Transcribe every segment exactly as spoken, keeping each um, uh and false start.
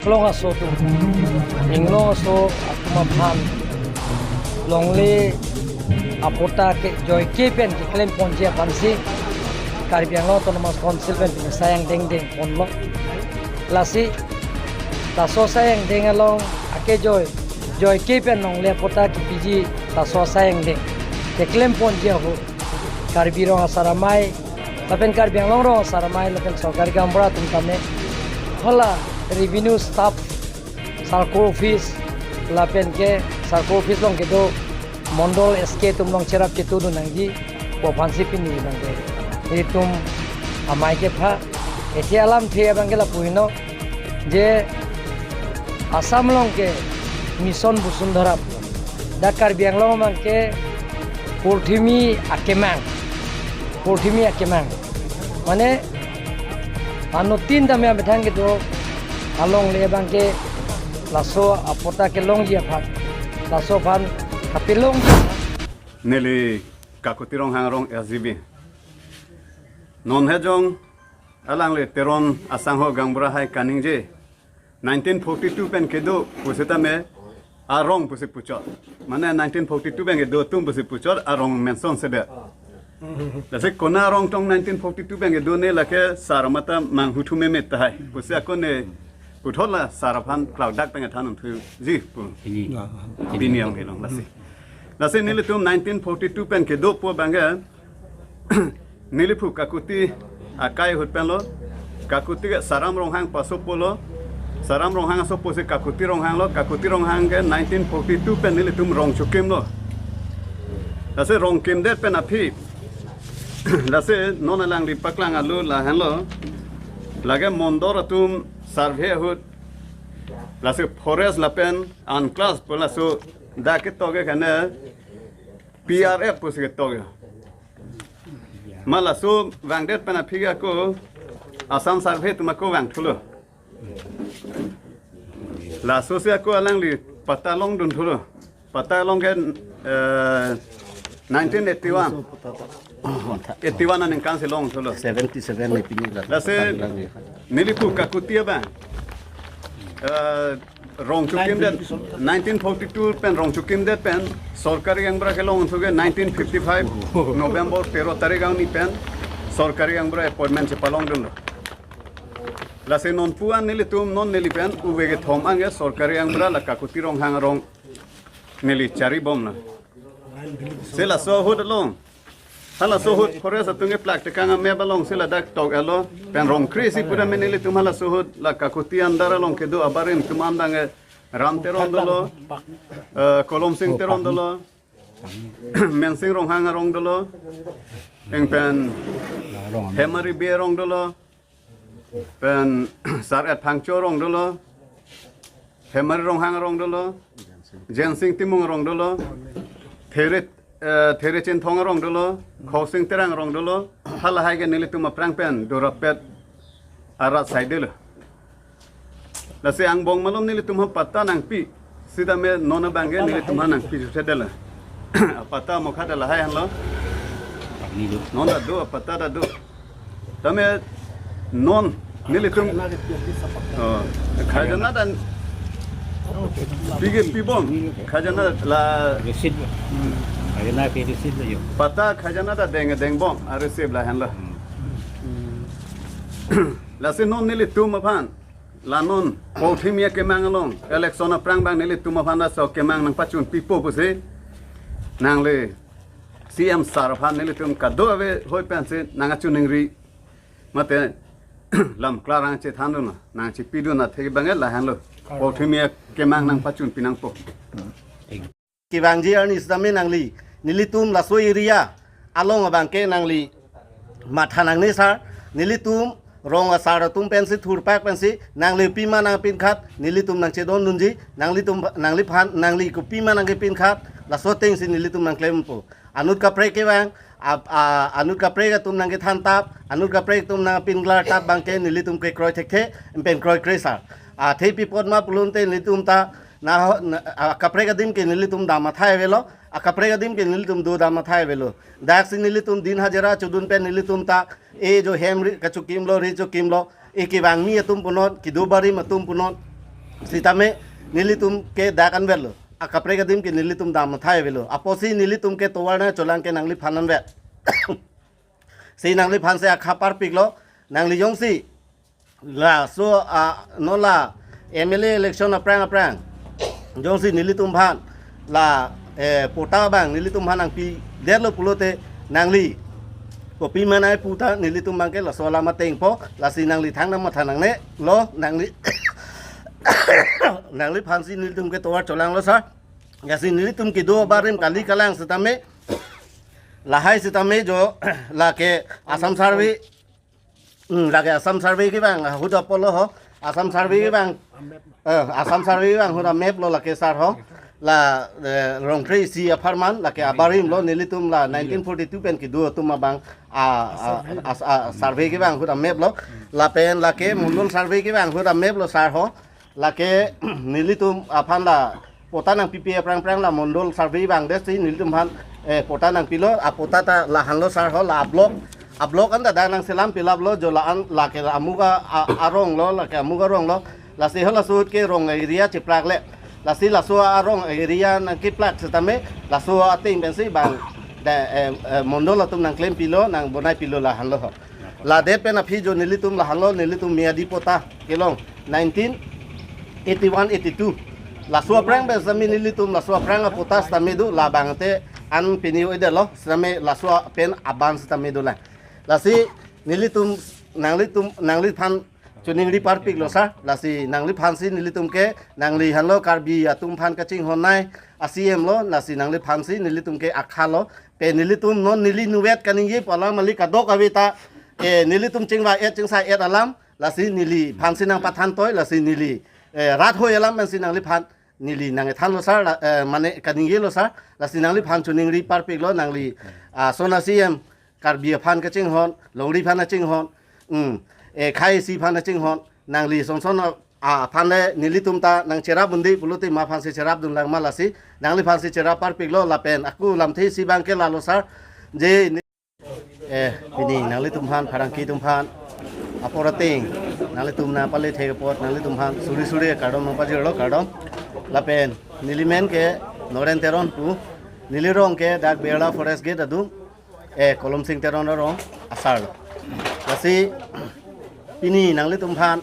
Inglong aso atum, Inglong aso atum aphan longle apatta ke joike pen keklem ponji aphansi Karbi Anglong Autonomous Council pen pini asai angdeng deng ponlo. Lasi laso asai angdeng along akejoi, joike pen longle apatta kepiji laso asai angdeng keklem ponji ahut Karbi Rong Asar Amei lapen Karbi Anglong Rong Asar Amei lapen sorkari gaonbura atum tame hala revenue staff, circle office lapen ke circle office along kedo mondol S K atum along cherap chetudun nangji pu aphansi pini abangke itum amei kepha. Isi alamthe abangke lapu heno je Assam along ke Mission Basundhara, dak Karbi Anglong abangke purthimi akemang, purthimi akemang. Mane anuttin tame amethang kedo alongle abangke laso apatta kelongji aphan, laso aphan kapelongji aphan. Neli Kakuti Ronghang arong S G B. Non hejong alangli Teron asangho gaonbura hai kaningje, nineteen forty-two pen kedo pusitame arong pusi puchot. Mane nineteen forty-two pen kedo atum pusi puchot, arong mention sedet. Lasi konat arong tong nineteen forty-two pen kedo ne lake sar mata manghu thu meme tahai. Pusi ako ne puthot la sar aphan klaudak pen than thuji pu. Pini. Pini ang helong lasi. Lasi nelitum nineteen forty-two pen kedo pu abangke neliphu Kakuti akai ahut penlo, Kakuti ke Saram Ronghang pasopo lo, Saram Ronghang asopo si Kakuti Ronghang lo, Kakuti Ronghang ke nineteen forty-two pen nelitum rong chokimlo. Lasi rong kimdet pen aphi, lasi non alangli paklang alu lahenlo, lake mondol atum survey ahut, lasi forest lapen unclass pu laso dak ketok ke kane P R F pusi ketok ya. Ma laso vangdet pen aphi ako Assam survey atum ako vangthulo. Laso si ako alangli patta longdun thulo. Patta along ke, eh, nineteen eighty-one. Eighty-one aningkan si longthulo. Seventy-seven ni pini la. Lasi neliphu Kakuti abang, eh, rong chokimdet, nineteen forty-two pen rong chokimdet pen sorkari gaonbura kelong thuke nineteen fifty-five November tero tarik arni pen sorkari gaonbura appointment chepalongdunlo. Lasi non pu-an nelitum non neli pen ove kethom ange sorkari gaonbura la Kakuti Ronghang arong neli charibomlo. Si laso ahut along, halaso ahut forest atum ke plak tekang ame balong si ladak tok alo, pen rong kre-isi pura me nelitum halaso ahut la Kakuti under along kedo abarim atum an abangke Ram Teron dolo, eh, Kolom Sing Teron dolo, Mensing Ronghang arong dolo, eng pen Hemari Bey arong dolo, pen Sar-et Phangcho arong dolo, Hemari Ronghang arong dolo, Jensing Timung arong dolo, There, eh, There Chinthong arong dolo, Khorsing Terang arong dolo, halahai ke nelitum aphrang pen dorapet arat saidelo. Lasi angbong malom nelitum ha patta nangpi. Sitame non abangke nelitum ha nangpi jusedela. Patta mokha da lahai henlo. Non ta do, patta ta do. Tame non nelitum, oh, khajana ta pige pibom. Khajana la receipt. Khajana ke receipt lo yo. Patta khajana ta deng dengbom, a receipt lahenlo. Lasi non nelitum aphan la non purthimi akemang along election aphrang abang nelitum aphan laso kemang nangpachun pipo pusi nangli C M sir aphan nelitum kado-kave ahoi pensi nangkachiningri. Mate lam klarang chethandun, nangchipidun athe abangke lahenlo. Purthimi akemang nangpachun pinangpo. Kevangji arni sitame nangli, nelitum laso area along abangke nangli matha nangne sir, nelitum rong asar atum pensi thurpak pensi nangli pima nangpinkhat, nelitum nangchedondunji, nanglitum nangliphan nangli kopima nangkepinkhat, laso atengsi nelitum nangklempo. Anut kaprek kevang, ap-, a, anut kaprek atum nangkethantap, anut kaprek atum nangpinklartap abangke nelitum kekroi thekthe, empen kroikre sir. Athe pi apot ma pulote nelitum ta na, na, akaprek adim ke nelitum dam athai avelo, akaprek adim ke nelitum do dam athai avelo. Daksi nelitum din hajira chodun pen nelitum ta, e jo hem ri kachokimlo, ri chokimlo, e kevangmi atum punon, kedo abarim atum punon, Sitame nelitum ke dak anvetlo. Akaprek adim ke nelitum dam thai avelo. Apotsi nelitum ke tovar nangcholang ke nangliphan anvet. Si nangliphan si akha parpiklo, nangli jongsi laso, ah, non la M L A election aphrang aphrang jongsi nelitumphan la, eh, patta abang nelitumphan nangpidetlo pulote nangli kopi manai puta nelitum abangke laso alam atengpo, lasi nangli thangnat matha nangnelo, nangli nangliphan si nelitum ke tovar cholanglo sir. Lasi nelitum kedo abarim kali kalang sitame, lahai sitame jo lake Assam Survey, hmm, lake Assam Survey kevang ahut apotlo ho, Assam Survey kevang, eh, Assam Survey kevang ahut amaplo lake sir ho, la, eh, Rongkre isi apharman lake abarimlo, nelitum la nineteen forty-two pen kedo atum abang, ah, ah, as-, ah, survey kevang ahut amaplo, lapen lake Mondol Survey kevang ahut amaplo sir ho, lake nelitum aphan la patta nangpipe aphrang aphrang la Mondol Survey vangdet si nelitumphan, eh, patta nangpilo, apatta ta lahenlo sir ho, la a-block, a-block anta dak nangselam pilaplo, jo la-an lake la amuk a, a, aronglo, lake amuk aronglo, lasi halaso ahut ke rong area cheprakle, lasi laso arong area nangkeplak sitame laso ateng pensi bang da, eh, eh, Mondol atum nangklempilo, nangbonaipilo lahenlo ho. Ladet pen aphi jo nelitum lahenlo, nelitum miyadi patta kelong nineteen eighty-one eighty-two. Laso aphrang pen sitame nelitum laso aphrang apatta sitame do, labang te an pini oidelo, sitame laso pen aban sitame dolang. Lasi nelitum, nanglitum, nangliphan choningri parpiklo sir, lasi nangliphan si nelitum ke, nangli henlo Karbi atum aphan kachinghon nai a-C M lo, lasi nangliphan si nelitum ke akhalo, pe nelitum non neli nuvet kaningje pu alam kali, kadokave ta, eh, nelitum chingvai-et chingsai-et alam, lasi neliphan si nangpathan toi, lasi neli, eh, rat hoi alam pensi nangliphan neli nangkethanlo sir, la, eh, mane kaningjelo sir, lasi nangliphan choningri parpiklo, nangli, ah, son a-C M, Karbi aphan kachinghon, longri aphan kachinghon, hmm, eh, khei isi aphan kachinghon, nangli son son a, aphan le nelitum ta nangcherap un-e pulote ma aphan si cherapdun lang ma, lasi nangliphan si cherap parpiklo, lapen ako lamthe isi abangke lalo sir, je ne-, eh, pini nanglitumphan, pherangke atumphan apor ateng nanglitum nangpale thek apot nanglitumphan suri suri kardom nangpajirlo, kardom. Lapen neli men ke Noren Teron pu, neli rong ke dak Birla Forest Gate adung, eh, Kolomsing Teron arong asarlo. Lasi pini nanglitumphan,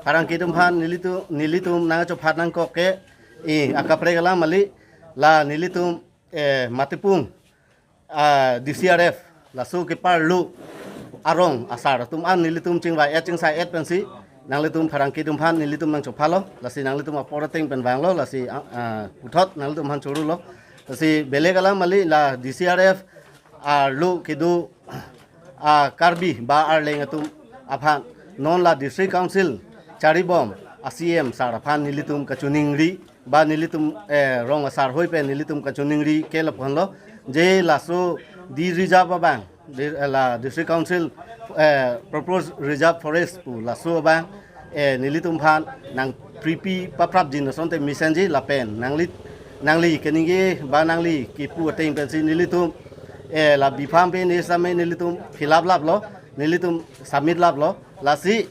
pherangke atumphan nelitu-, nelitum nangchophat nangkok ke, eh, akaprek alam kali, la nelitum, eh, Matipung, ah, D C R F, laso keparlo arong asar atum an nelitum chingvai-et chingsai-et pensi nanglitum pherangke atumphan nelitum nangchophalo, lasi nanglitum apor ateng pen vanglo, lasi, ah, ah, puthot nanglitumphan chorulo. Lasi belek alam kali, la D C R F arlo kedo, ah, Karbi ba Arleng atum aphan non la District Council charibom a-C M sir aphan nelitum kachoningri, ba nelitum, eh, rong asar hoi pen nelitum kachoningri ke lapu-anlo, je laso di reserve abang, di, eh, la District Council, eh, proposed reserve forest pu laso abang, eh, nelitumphan nangpripi paprapji, asonte mesenji, lapen nangli, nangli kaningje ba nangli kipu ateng pensi nelitum, eh, la biphan pen isi sitame nelitum fill up laplo, nelitum submit laplo, lasi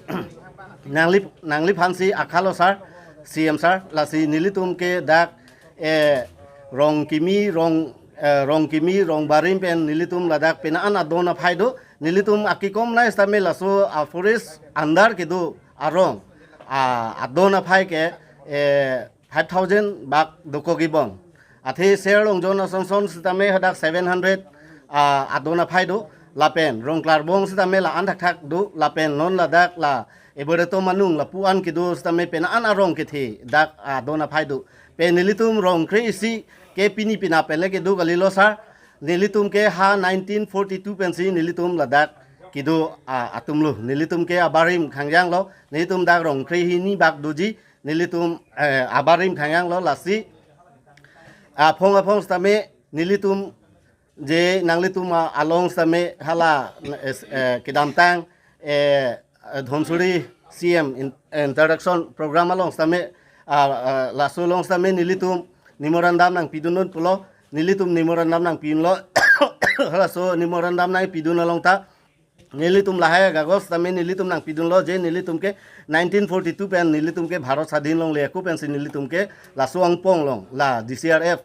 nangli, nangliphan si akhalo sir, C M sir, lasi nelitum ke dak, eh, rong kimi, rong, eh, rong kimi, rong barim pen nelitum ladak pena an adon aphai do, nelitum akikom nai sitame laso a-forest under kedo arong, ah, adon aphai ke, eh, five thousand bak dokok ibong. Athe Ser Longjon ason son sitame hadak seven hundred, ah, adon aphai do, lapen Rongklarbong sitame la-an thakthak do, lapen non ladak la Eboreto Manung lapu-an kedo sitame pena an arong kethe dak adon aphai do. Pen nelitum Rongkre isi ke pini pina pen le kedo kalilo sir. Nelitum ke ha nineteen forty-two pensi nelitum ladak kedo, ah, atumlo. Nelitum ke abarim khangjanglo. Nelitum dak Rongkre hini bak doji. Nelitum, eh, abarim khangjanglo, lasi aphong aphong sitame nelitum je nanglitum a-, along sitame hala, eh, s-, eh, kedamtang, eh, Dhonsuri C M in-, introduction program along sitame, ah, ah, laso along sitame nelitum memorandum nangpidun pulo, nelitum memorandum nangpinlo, halaso memorandum nangpidun along ta Nelitum lahai kagos tame nelitum nangpidunlo je nelitum ke nineteen forty-two pen nelitum ke Bharat Sadhin longle ako pensi nelitum ke laso angpong along la D C R F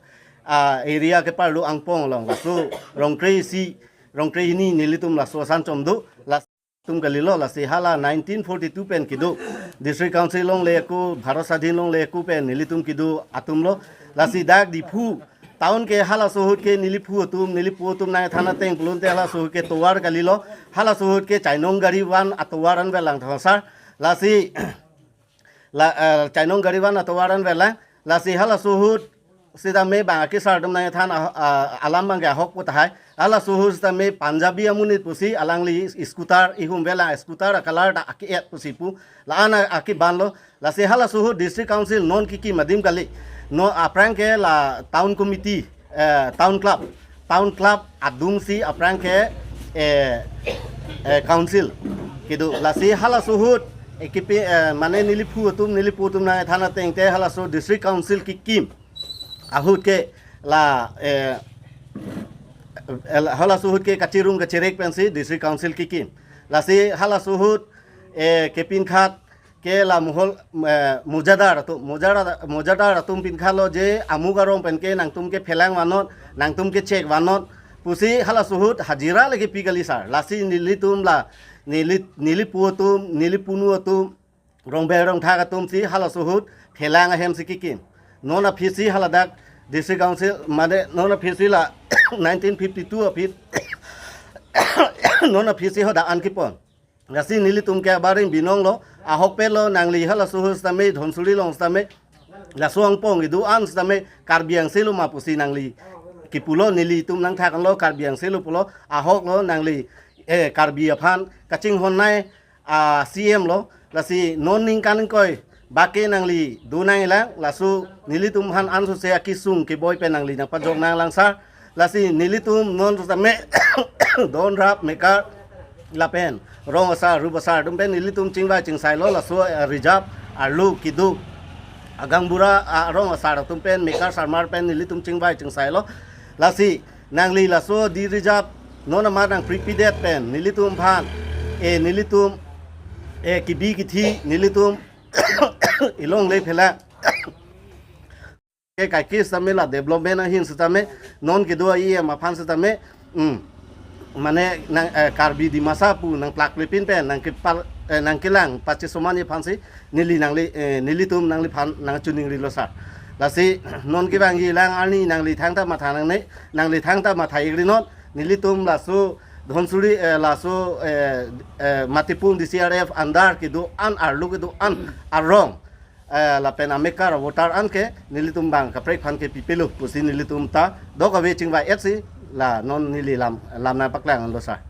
a area keparlo angpong along laso Rongkre isi, Rongkre hini nelitum laso asan chom do. Latum kalilo, lasi hala nineteen forty-two pen kedo District Council longle ako, Bharat Sadhin longle ako pen nelitum kedo atumlo. Lasi dak Diphu town ke halaso ahut ke neli phu atum, neli po atum nangthan ateng pulote halaso ahut ke tovar kalilo. Halaso ahut ke chainong gari van atovar an velang thong sar. Lasi la, eh, chainong gari van atovar an velang. Lasi halaso ahut sitame bang akesar atum nangthan ah, ah, alam bang ke ahok pu tahai. Halaso ahut sitame Punjabi amonit pusi alangli scooter ihum velang, scooter a-color ta ake-et pusi pu. La-an a-, akebanlo. Lasi halaso ahut District Council non kekim adim kali. Non aphrang ke la Town Committee, eh, Town Club. Town Club adungsi aphrang ke, eh, eh, Council kedo. Lasi halaso ahut, eh, kipi, eh, mane neli phu atum, neli po atum nangthan ateng te halaso District Council kekim ahut ke la, eh, eh, halaso ahut ke kachirung kachirek pensi District Council kekim. Lasi halaso ahut, eh, kepin khat ke la mohol, eh, mojadar atum, mojadar, mojadar atum pinkhatlo je amuk arong pen ke nangtum ke phelang vannon, nangtum ke chek vannon pusi halaso ahut hajira le kepi kali sar. Lasi nelitum la, neli, neli po atum, neli punu atum, rong bel rong thak atumsi halaso ahut phelang ahemsi kekim. Non aphi si haladak District Council, mane non aphi si la nineteen fifty-two aphi, non aphi si hadak an kepon. Lasi nelitum ke abaring binonglo, ahokpetlo, nangli halaso ahut sitame, Dhonsuri along sitame, laso angpong kedo an sitame Karbi angse lo ma pusi nangli kepulo, nelitum nangthan lo Karbi angse lo pulo, ahoklo nangli, eh, Karbi aphan kachinghon nai a-C M lo. Lasi non ningkan ingkoi bak ke nangli do nangjilang, laso nelitum aphan ansose akesung keboi pen nangli nangpajok nanglang sar. Lasi nelitum non sitame don rap mekar lapen rong asar, rup asar atum pen nelitum chingvai chingsailo, laso, eh, reserve arlo kedo agangbura, ah, rong asar atum pen mekar sarmar pen nelitum chingvai chingsailo. Lasi nangli laso di reserve non amat nangpri pidet pen nelitum aphan, eh, nelitum, eh, kebi kethe nelitum ilongle phelang ke kaike sitame la development ahin sitame, non kedo a-E M aphan sitame, mm, mane nang, eh, Karbi Dimasa pu nangplak lepin pen nangkepal, eh, nangkelang pachesomanji aphansi neli nangli, eh, nelitum nangliphan nangchiningrilo sar. Lasi non kevangjilang arni nangli thangta matha nangne, nangli thangta matha-ikri non, nelitum laso Dhonsuri, eh, laso, eh, eh, Matipung D C R F under kedo an, arlo kedo an arong, eh, lapen amekar voter an ke nelitum bang kaprek aphan ke pipelo pusi nelitum ta dok ave chingvai-etsi la non neli lam, lam nangpaklanglo sar.